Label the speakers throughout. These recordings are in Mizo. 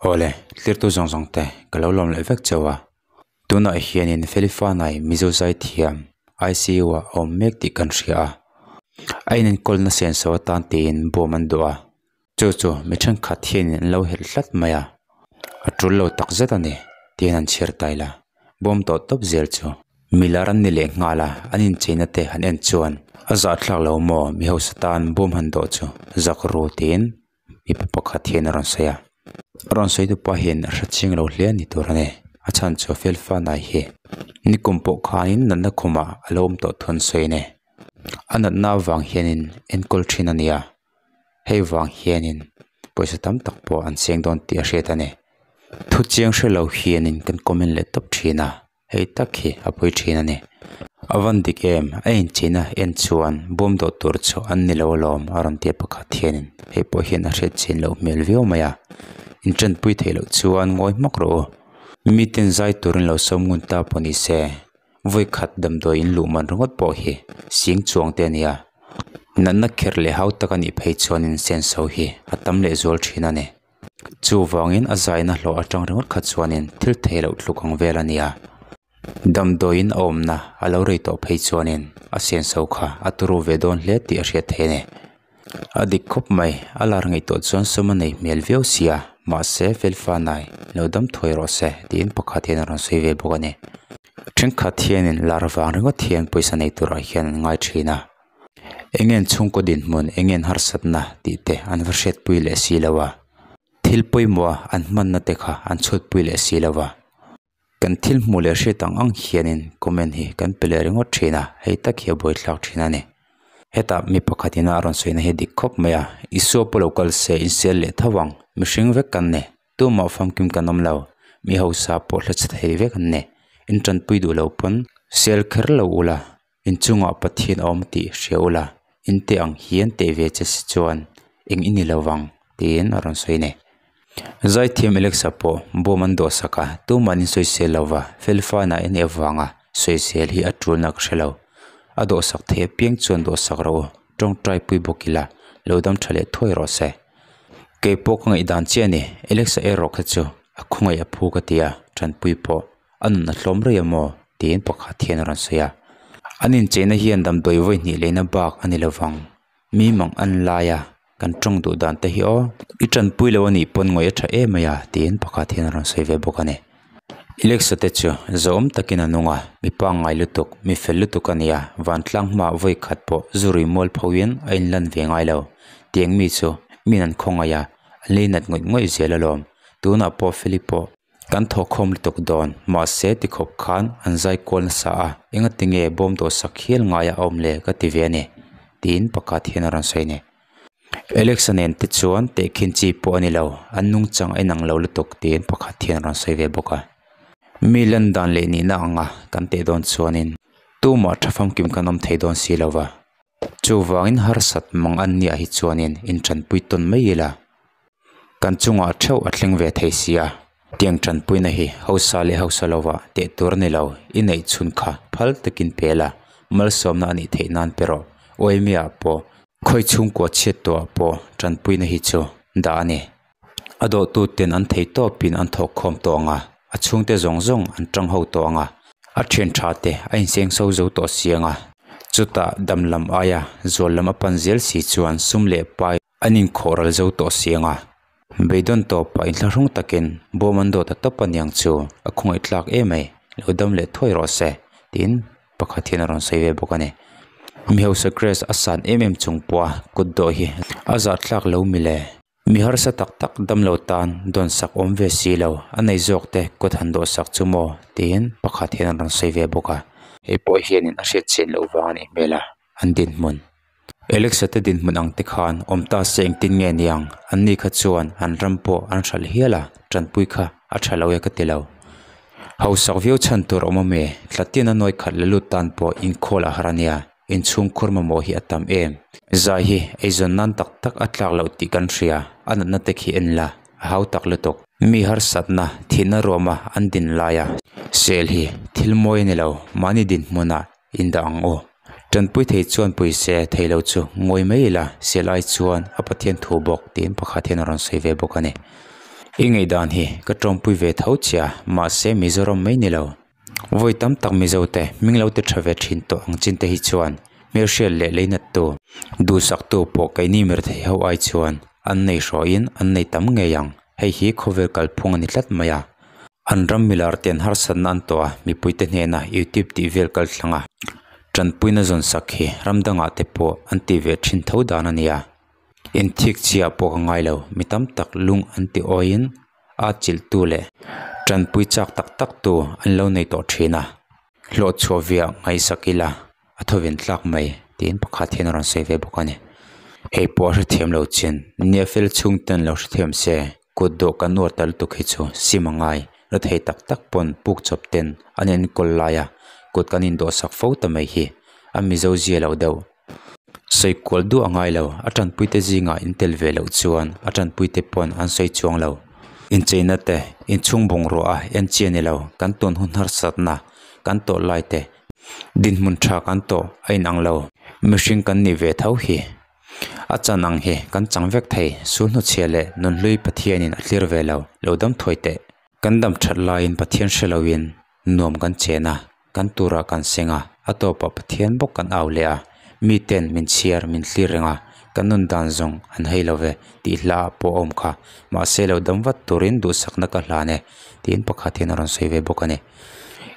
Speaker 1: Awle, tlirtu zawng zawng te ka lo lawm leh vek chauh a. Tunah hianin Felifanai Mizo Zaithiam ICU ah a awm mek tih kan hria a. A inenkawlna senso atan tiin bawm an duh a. Chu chu mi thenkhat hianin an lo helh tlat mai a. A tul lo tak zet a ni tiin an chhiar ta ila. Bawm tawh tawp zel chu milar an ni leh nghal a, an incheina te han en chuan a zahthlak lo maw mi hausa tan bawm han dawh chu zak ru tiin mipa pakhat hian a rawn sawi a. A rawn sawi tu pa hian a hre chiang lo hle a ni tur a ni. A chhan chu a fel fanai hi nikum pawh khanin natna khumah a lo awm tawh thu an sawi a ni. A natna avang hianin enkawl thin a ni a. Hei vang hianin pawisa tam tak pawh an seng dawn tih a hriat a ni. Thu chiang hre lo hianin kan comment leh tawp thin a, hei tak hi a pawi thin a ni. A van dik em, a incheina en chuan bawm dawh tur chu an ni lo alawm a rawn ti a pakhat hianin hei pawh hian a hriat chin loh hmel viau mai a. Intanpui theih loh chuan ngawi hmak rawh u. Miten zai turin lo sawm ngun ta pawh ni se. Vawikhat damdawi in luh man ringawt pawh hi sing chuang te a ni a, natna kher leh hau tak a nih phei chuanin senso hi a tam leh zual thin a ni. Chuvangin a zaina hlawh atang ringawt kha chuanin thil thei loh tluk ang vel a ni a, damdawiin a awmna a lo rei tawh phei chuanin a senso kha a turu ve dawn hle tih a hriat theih a ni. A dik khawp mai, a lar ngaihtuah chuan sum a nei hmel viau sia, mahse Felfanai lo dam thuai rawh se tiin pakhat hian a rawn sawi ve bawk a ni. Thenkhat hianin lar vang ringawt hian pawisa nei turah hian an ngai thin a, eng nge an chhungkaw dinhmun, eng nge an harsatna tih te an va hriatpui leh si lo a, thil pawimawh a an hmanna te kha an chhutpui leh si lo a. Kan thil hmuh leh hriat ang ang hianin comment hi kan pe leh ringawt thin a, hei tak hi a buaithlak thin a ni. Hetah mi pakhat ina a rawn sawina hi dik khawp mai a, Isua pawh lo kal se insial leh tho ang, mihring vek kan ni, tumah famkim kan awm lo, mi hausa pawh hla chhe thei vek an ni, in tanpui duh lo pawn sel kher lo ula, inchungah Pathian a awm tih hria ula, in teh ang hian teh ve che si chuan eng i ni lo vang tiin a rawn sawi a ni. Zaithiam Alexa pawh bawm an dawh sak a, tumahin sawisel lo va, felfana en avanga sawisel hi a tulna ka hre lo. A dawh sak thei apiang chuan dawh sak rawh u, tawngtai pui bawk ila, lo dam tha leh thuai rawh se. Kei pawh ka ngaihdan chiah a ni, Alexa erawh kha chu a khawngaih a phu ka ti a, tanpui pawh a nun a hlawm rei amaw tiin pakhat hian a rawn sawi a. An incheina hian damdawi vawi hnih leina bak a ni lovang. Mi mang an lai a, kan tawng duh dan te hi aw. I tanpui lo a nih pawn ngawih a tha em mai a tiin pakhat hian a rawn sawi ve bawk a ni. Alexa te chu zawhawm takin a nung a, mi pangngai lutuk, mi fel lutuk a ni a, vantlang hmaah vawi khat pawh zurui mual phoin a inlan ve ngai lo. Tiang mi chu min an khawngaih a, an leinat ngawih ngawih zel alawm. Tunah pawh Philip pawh Kan thawkkhawm lutuk dawn, mahse tikhawp khan an zai kual nasa a, engati nge bawm dawh sak hial ngaia a awm le ka ti ve a ni, tiin pakhat hian a rawn sawi a ni. Alexa nen te chuan tehkhin chi pawh a ni lo, an nungchang a inang lo lutuk tiin pakhat hian a rawn sawi ve bawk a. Mi lan dan leh nihna anga kan teh dawn chuanin tumah tha famkim kan awm thei dawn si lo va, chuvangin harsat mang an nia hi chuanin intanpui tawn mai ila. Kan chungah theuh a thleng ve thei si a, tiang tanpuina hi hausa leh hausa lovah teh tur a ni lo, i neih chhun kha phal takin pe la, malsawmna a nih theih nan pe rawh, Uaimia pawh khawi chhungkua chhiat tawhah pawh tanpuina hi chu dah a ni. A dawhtu ten an thei tawpin an thawkkhawm tawh ang a, a chhungte zawng zawng an tang ho tawh ang a, a thian tha te a inseng so zo tawh si ang a, chutah dam lam aia zual lam a pan zel si chuan sum leh pai An inkhawh ral zo tawh siang a, beidawn tawpah inthlahrung takin bawm an dawt a tawp aniang chu a khawngaih tlak em mai, lo dam leh thuai rawh se tiin pakhat hian a rawn sawi ve bawk a ni. Mi hausa Grace a san em em chung pawha kut dawh hi a zah tlak lo mi le. Mi harsa tak tak dam lo tan dawn sak awm ve si lo, a nei zawk te kut han dawh sak chu maw tiin pakhat hian a rawn sawi ve bawk a. Hei pawh hianin a hriat chian loh vang a nih hmel a, an dinhmun. Alexa te dinhmun ang te khan awm ta se engtin nge niang? An ni kha chuan an ram pawh an hralh hial a, tanpui kha a tha lo e ka ti lo. Hausak viau chhan tur awm awm e, tlatin a nawi khat la lut tan pawh inkhawl a har a nia, inchhung khur mamawh hi a tam em. Zai hi eizawn nan tak tak a tlak loh tih kan hria, a natna te khi en la, a hau tak lutuk. Mi harsatna, thihna ruama an din laia sel hi thil mawi a ni lo, mahni dinhmunah indah ang aw. Tanpui thei chuan pawisa thei lo chu ngawi mai ila, sel ai chuan a Pathian thu bawk tiin pakhat hian a rawn sawi ve bawk a ni. I ngaihdan hi ka tawmpui ve tho che a, mahse Mizoram mai ni lo. Vawi tam tak Mizo te hming lo ti tha ve thin tawh ang chin te hi chuan hmelhriat leh leinattu, duhsaktu pawh keini mirethei ho ai chuan an nei hrawhin an nei tam ngei ang. Hei hi khawvel kalphung a ni tlat mai a. An ram milar te an harsatna an tawh a, mipuite hnena YouTube tih vel kal thlang a, tanpuina zawn sak hi ram dangah te pawh an tih ve thin tho dan a ni a. Inthik chiah pawh ka ngai lo, mi tam tak lung an ti awiin a chilhtu leh tanpui chak tak tak tu an lo nei tawh thin a, hlawh chhuah viah ngaihsak ila a thawven tlak mai tiin pakhat hian a rawn sawi ve bawk a ni. Hei pawh a hrethiam lo chin, nia fel chhungten lo hrethiam se kut dawh kan uar ta lutuk hi chu sim a ngai, la thei tak tak pawn puk chawp ten an enkawl lai a kut kan indawhsak fo ta mai hi a mizo zia lo deuh. Sawi kual duah a ngai lo, a tanpuite zingah in tel ve loh chuan a tanpuite pawn an sawi chuang lo. Incheina te, inchhung bungrua a en chi a ni lo, kan tun hun harsatna kan tawh lai te, dinhmun tha kan tawh a inang lo, mihring kan nih ve tho hi. A chan ang hi kan chang vek thei, sul hnuchhia leh nunhlui Pathianin a thlir ve lo, lo dam thuai teh. Kan dam that laiin Pathian hre loin nuam kan chen a, kan turah kan seng a, a tawpah Pathian bawk kan au leh a, miten min chhiar min thlir reng a, kan nun dan zawng an hei lo ve tih hla ah pawh a awm kha, mahse lo dam vat turin duhsakna ka hlan e tiin pakhat hian a rawn sawi ve bawk a ni.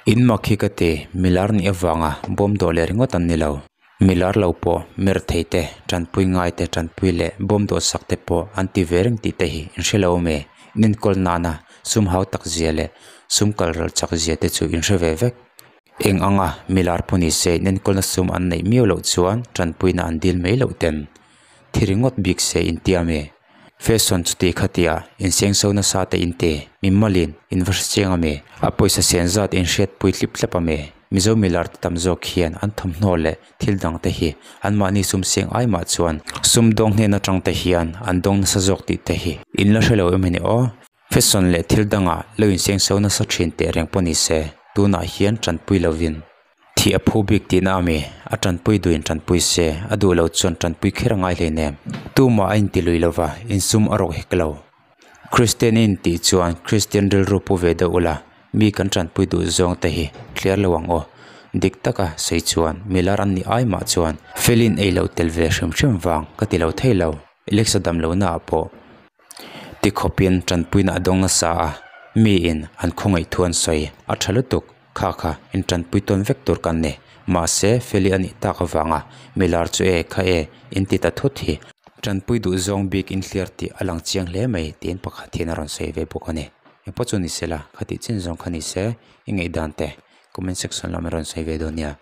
Speaker 1: In mak hi ka ti, milar nih avanga bawm dawh leh ringawt an ni lo. Milar lo pawh mer thei te, tanpui ngai te, tanpui leh bawm dawhsak te pawh an ti ve reng tih te hi in hre lo awm e. In enkawl nana sum hau tak zia leh sum kal ral chak zia te chu in hre ve vek. Eng anga milar pawh ni se in enkawlna sum an neih miau loh chuan tanpuina an dil mai loh ten thi ringawt bik se in tiam e. Fashion chuti khatia insengso nasa te in ti, mi malin in va hre chiang a mi? A pawisa sen zat in hriatpui tlip tlap a mi? Mizo milar te tam zawk hian an thawmhnaw leh thil dang te hi anmahni sum seng ai mah chuan sumdawng hnen atang te hian an dawng nasa zawk tih te hi in la hre lo em ni aw? Fashion leh thil dangah lo insengso nasa thin teh reng pawh ni se, tunah hian tanpui lovin Thih a phu bik tihna a mi? A tanpui duhin tanpui se, a duh lo chuan tanpui kher a ngai hle nem. Tumah a inti lui lova, insum a rawk hek lo. Kristian i intih chuan Kristian rilru pu ve deuh ula, mi kan tanpui duh zawng te hi thliar lo ang aw. Dik taka sawi chuan milar an nih ai mah chuan felin ei lo tel ve hrim hrim vang ka ti lo thei lo. Alexa dam lohna ah pawh tikhawpin tanpuina a dawng nasa a, miin an khawngaih thu an sawi a tha lutuk. Kha kha, in tanpui tawn vek tur kan ni. Mahse, Feli a nih tak avanga milar chu e, kha e, in ti ta thut hi. Tanpui duh zawng bik in hliar tih a lang chiang hle mai, tiin pakhat hian a rawn sawi ve bawk a ni. Engpawh chu ni se la, kha tih chin zawng kha ni se, i ngaihdan te comment section lamah i rawn sawi ve dawn nia.